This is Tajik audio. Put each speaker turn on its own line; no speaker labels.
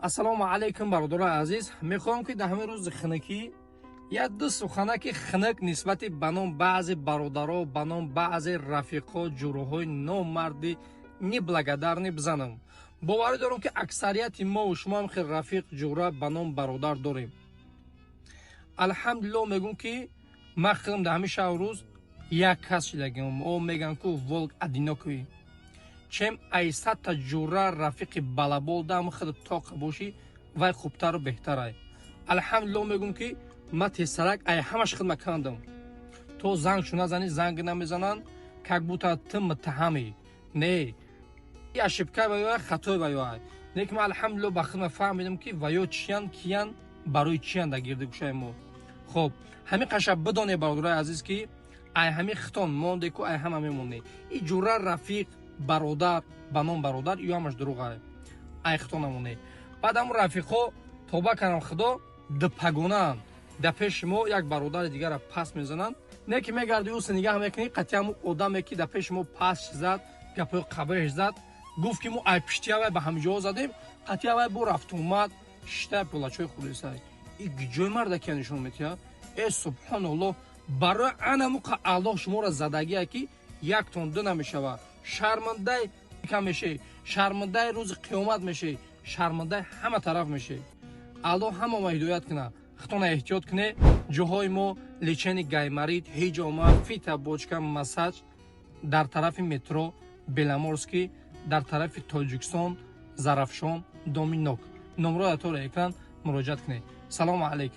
Ассалому алайкум, бародарои азиз. Мехоҳам, ки дар ҳамин рӯзи хунукӣ як ду суханаки хунук нисбати ба ном баъзе бародаро, ба ном баъзе рафиқо, ҷуроҳои номарди неблагодарный бизанам. Боварӣ дорам, ки аксарияти мову шумо ҳам хел рафиқ, ҷура, ба ном бародар дорем. Алҳамдулилло, мегӯм, ки ман худам дар ҳамин шабу рӯз як кас шидагим. О, мегӯям ку, волк одинокий. Чем ай 100-та ҷура, рафиқи балабол дам худ тоқа бошӣ, вай хубтару беҳтарай. Алҳамдулилло, мегӯм, ки ман тезтарак ай ҳамаш хидма кардам. То занг шу назанӣ, занг намезананд, как будто ту муттаҳамӣ. Не, ошибка ваё, хатои ваё. Не ки ман, алҳамдулилло, ба хидма фаҳмидам, ки ваё чиян, киян, барои чиян дар гирди гӯшаи мо. Хоб, ҳамин қаша бидонед, бародарои азиз, ки ай ҳамин хитон монде ку, ай ҳама мемонед. И ҷура, рафиқ, бародар, ба ном бародар, ё ҳамаш дурӯғ. Ай хито намонед. Баъд ҳамун рафиқо, тоба кардам, худо, дупагонаанд. Дар пеши мо як бародари дигарро пас мезананд. Не ки мегарди, уси нигаҳ мекунӣ, қатъи ҳамун одаме, ки дар пеши мо пас зад, гапҳои қабеҳ зад, гуфт, ки мо ай пишти авай ба ҳамиҷоҳо задем, қатъи авай бо рафтуомад шишта пулачои хӯрдисай. И ҷои мардакия нишон метиҳад. Э, субҳоналлоҳ, барои анамуқа Аллоҳ шуморо задагия, ки яктон ду намешавад. Шармандаи кам мешавӣ, шармандаи рӯзи қиёмат мешавӣ, шармандаи ҳама тараф мешавӣ. Аллоҳ ҳамамо ҳидоят кунад. Худтона эҳтиёт кунед. Ҷоҳои мо: лечение гайморит, ҳиҷома, фитобочка, массаж дар тарафи метро Беломорский, дар тарафи Тоҷикистон, Зарафшон, доми нок. Номро дар тори экран муроҷиат кунед. Салому алайкум.